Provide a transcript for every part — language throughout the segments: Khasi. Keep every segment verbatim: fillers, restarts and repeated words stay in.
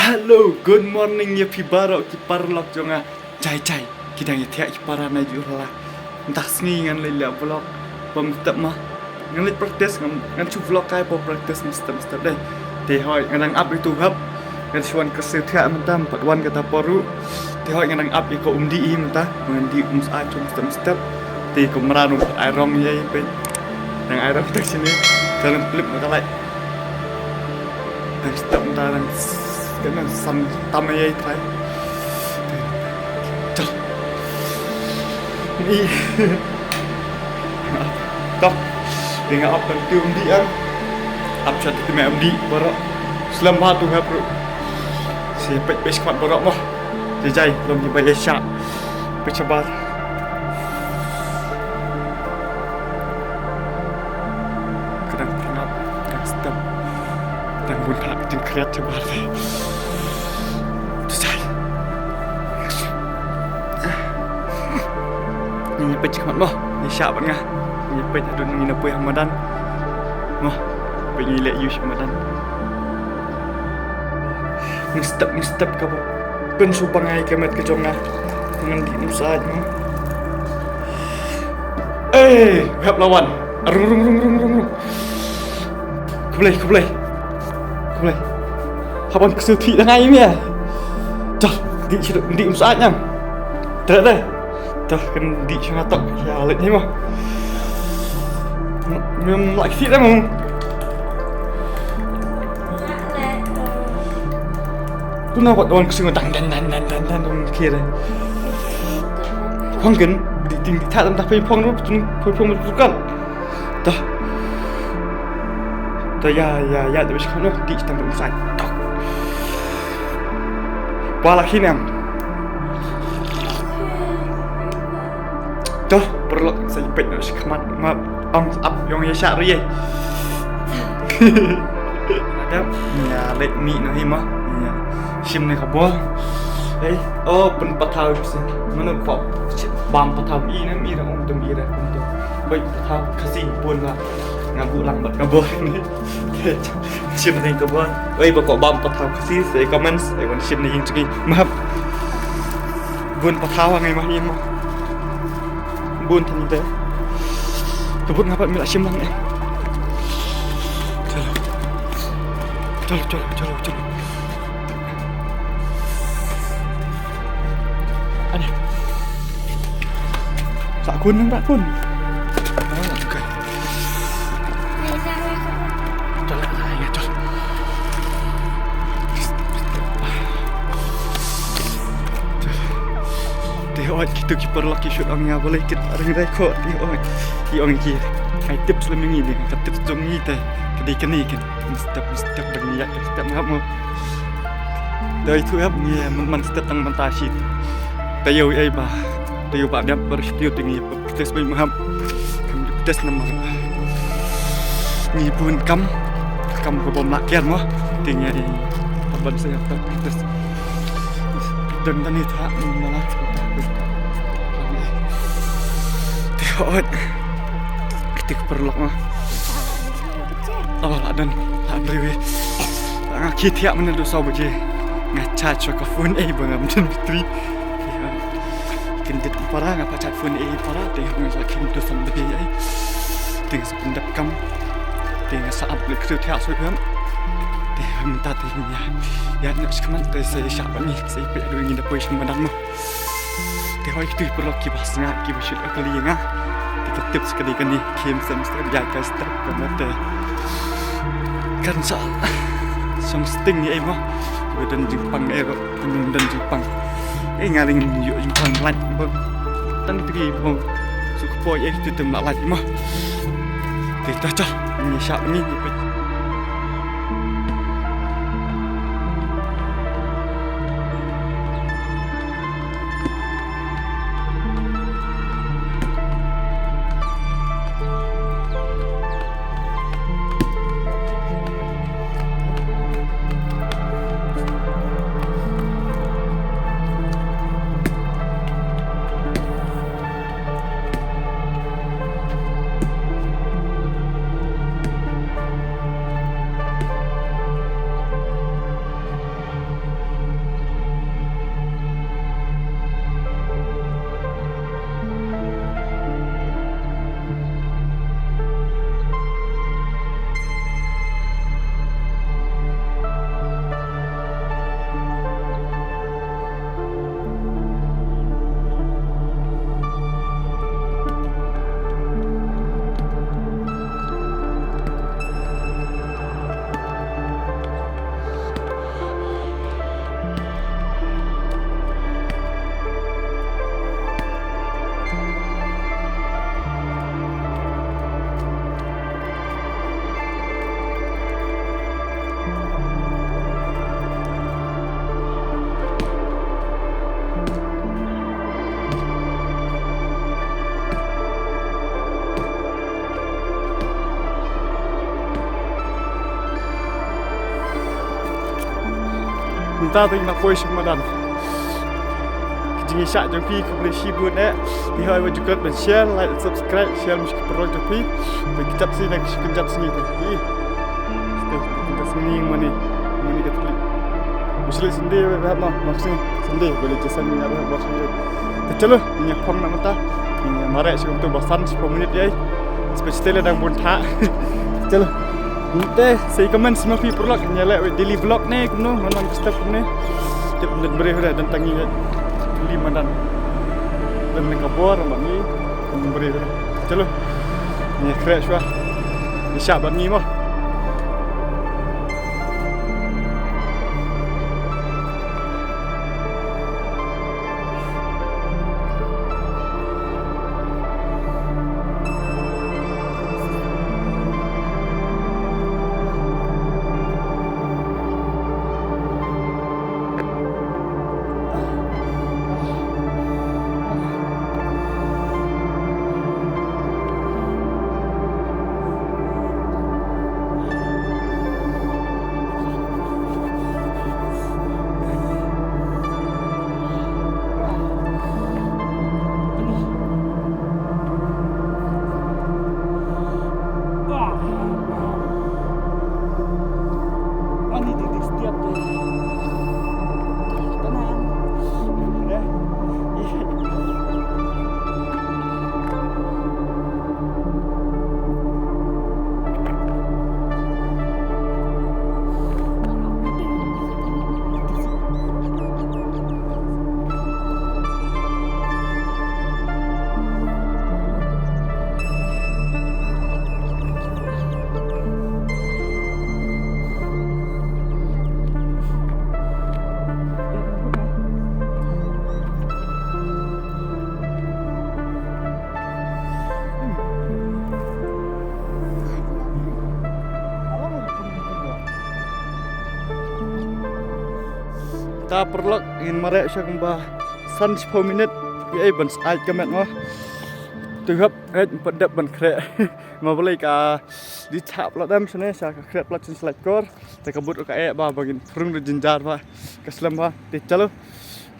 Hello, good morning ïa phi baroh ki paralok jong nga. Jai jai, ki dang ïa thiah ki para na jur la. Mynta sngi ngan leit leh vlog. Bym step ma. Ngan leit practice, ngan, ngan shu vlog kai por practice mynstep mynstep dei. Te hoi, ngan dang ap ïa tu hap. Ngan shu wan ka shu thiah mynta, pat wan kata por ruh. Te hoi, ngan dang ap ïa ka um dih hi mynta. Ngan dih um sah tu mynstep mynstep. Te ka mra ruh pat ai rong ïa i peit. Dang ai rong tak sini. Te ngan flip ma ka light. Dang step mynta dang s-, kane san tam ïa i trai. Chal. Ni. Tok. Te nga ap kan tu um dih an. Ap sha tu me um dih baroh. Slem bha tu hap ruh. Sa peit peit khmat baroh mo. Jai jai long ni ba ïa sha. Peit shabar. Ka dang pyrngap, ka dang step. Ka dang bun thak jingkhriat shabar te. Tu sai. Ngi peit khmat mo, ngi shah bad nga. Ngi peit hadien ngi na poi ha madan. Mo, peit ngi leh use ha madan. Mynstep mynstep ka ba. Pynsuh pangai ka met ka jong nga. Ngan dih um sah mo. Eh, hap lawan. Rung rung rung rung rung rung. Khublei, khublei. Khublei. Haban ksu thi da ngai mia. Dah, dih shu dih um sah nyam. Dah, dah. Dah kan dih shu ngatok. Ya, leh ni mo. Mem lak thi dah mo. Tu na wat wan ksing dang dang dang dang dang dang dang kire. Phong ken di ting di thak tam ta phi phong ru tun phi phong ru kan. Ta. Ta ya ya ya de bes kan di tam ru sai. Ta. Pala kinem. Ta perlu sai pet na khmat ma. Ong ap yong ye sha ri ye. Adam, nya lek mi no hi ma. Nya. Shim ne ka bol. Ei, oh pun patau se. Mano ko. Bam patau i ne mi ra ong tum i ra ong tum. Oi patau kasi pun la. Nga bu lang bat ka bol ni. Shim ne ka bol. Oi ba ko bam patau kasi se comments. Ai wan shim ne ing chki. Map. Bun patau ngai ma hi ma. Bun tang te. Tubut ngapa mila shim lang eh. Chalo. Chalo, chalo, chalo, chalo. Ani. Sa kun nang tak kun. Ah, okay. Chalo, chalo, chalo. Te oi kitu ki paralok ki shoot ong ïa balei kit ring rai ko te oi. Ki ong ki. Ai tips lem ngi ni ka tips jong ngi te. Ka dei kane kan. Step step dang ïa step ngap mo. Dei tu ap ngi man man step tang man ta shi. Te ïoh ai ba. Te ïoh ba dep bar shi tiu te ngi. Test bai maham. Kam test namar ngi bun kam. Kam ko bom lak kian mo. Ting ai. Taban saya tak test. Dan dan ni tak malah. Te ot. Kitik perlok mo. Oh, la dan la riwi. Nga ki thiah mena do saw baje. Nga charge ka phone eh ba ngam den battery. Kin dit para nga pa charge phone eh para te nga sa kin do sam baje ai. Te nga sa pyndap kam. Te nga sa ap le kru thiah so kam. Te mynta te ya. Ya na shkman te sa sha ba ni sa pe do ni da poi shkman dan mo. Te hoi kitu paralok kiba sngap kiba shit akali nga. Te ka tips kali kani kim sem step ya ka step ka mate. Kan sa song sting ni ai mo. Ko dan jingpang eh ko dan jingpang. Eh nga ring yo jingpang lan ba. Tan tri mo. Suk poi eh tu tem lan mo. Te ta ta ni sha ni ni. Mynta te ngi la poi sha madan. Ki jingïaishah jong phi khublei shibun eh. Te hoi wat ju klet ban share, like, subscribe, share ma sha ki paralok jong phi. Te ki jat sngi na ki jingïaishah sngi te. Ih. Te ki jingïaishah sngi mane. Mane ka thli. Ba shu leit Sunday ba hap ma, ma sngi Sunday ba leit Sunday ba hap ma sngi. Te chalo, ngin ïa phong na mynta. Ngin ïa mareh sha kumto ba san shiphew minit ïa. Especially dang bun thah. Chalo. Te sa ïa comment ma phi paralok, ngin ïa leh daily vlog ne kumno, man man ka step kumne. Tip, don briew re, don tang ngi. Li madan. Don ka bor ma ngi. Don briew re. Chalo. Ngin ïa khreh shuwa. Ngin shah bad ngi mo. Ta paralok ngin mareh sha kumba san shiphew minit. Ïa, ei, ban sait ka met mo. Tu hap, eh, pat dep ban khreh. Ma balei ka di thap la dem shane sha ka khreh plat shin slait kor. Te ka but ka eh ba ba ngin prung da jinjar ba ka slem ba. Te chalo.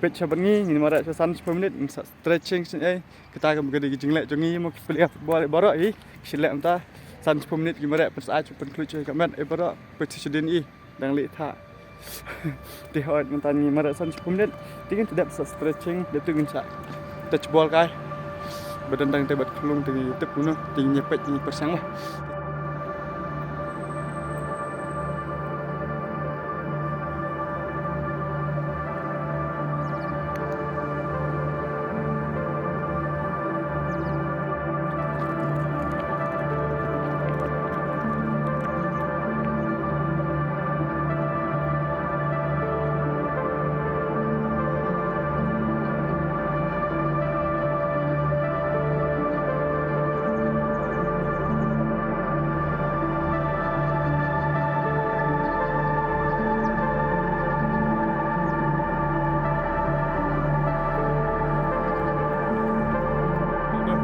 Peit sha ban ngi ngin mareh sha san shiphew minit ngin sa stretching shin ei. Kata ka mukadi ki jingleh jong ngi mo ki player football baroh hi. Ki leh mynta san shiphew minit ki mareh pynshai chu pynkhluit chu ka met e baroh. Pynshai chu din i dang leh tha. Te hoi mynta ngi mareh san shiphew minit. Te ngin dep sa stretching dep tu ngin sa touch ball kai. Ba dang dang te bad khulung te ngi tip kumno te ngi peit ngi pyrshang mo.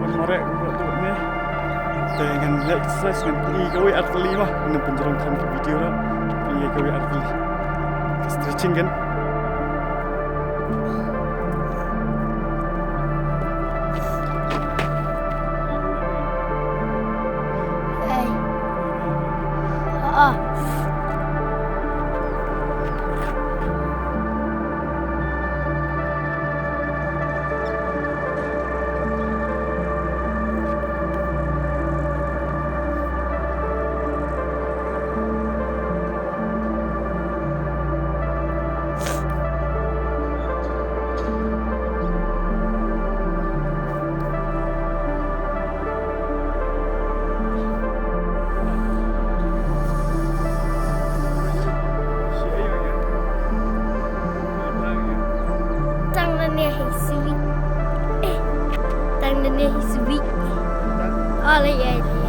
Ban mareh kumba tu ne. Te ngan leh exercise ngan pynlong kawei ar tylli ma. Ngan pynjrong kham video ruh. Pynlong kawei ar tylli. Stretching kan. Hey. Ah. Tang na ne hi sweet. Eh, tang na ne hi sweet. Oh, lei, lei, lei, lei.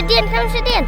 Dien, kam sha dien.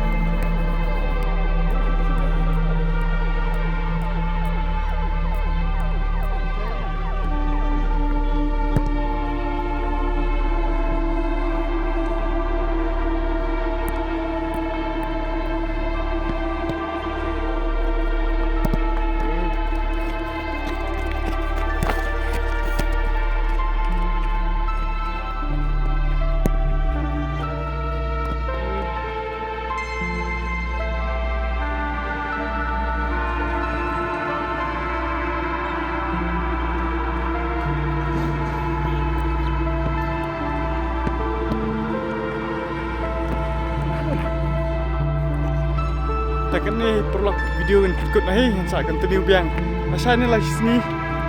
Te kane paralok, video ngan pynkut noh hi, ngan sa continue biang. Lashai ne lai sngi,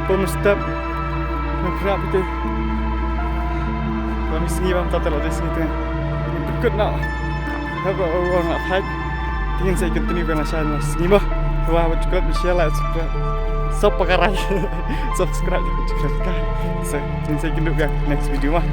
pom step. Ngan pyrshah phi te. Pom sngi bam ta te la dei sngi te. Ngan pynkut noh. Haba ong la thait. Te ngin sa continue biang lashai ne lai sngi mo. Te wat shuh klet, share, like, subscribe. Sub pakarai. Subscribe, shuh klet ka. Sa, ngin sa ïakynduh biang next video mo.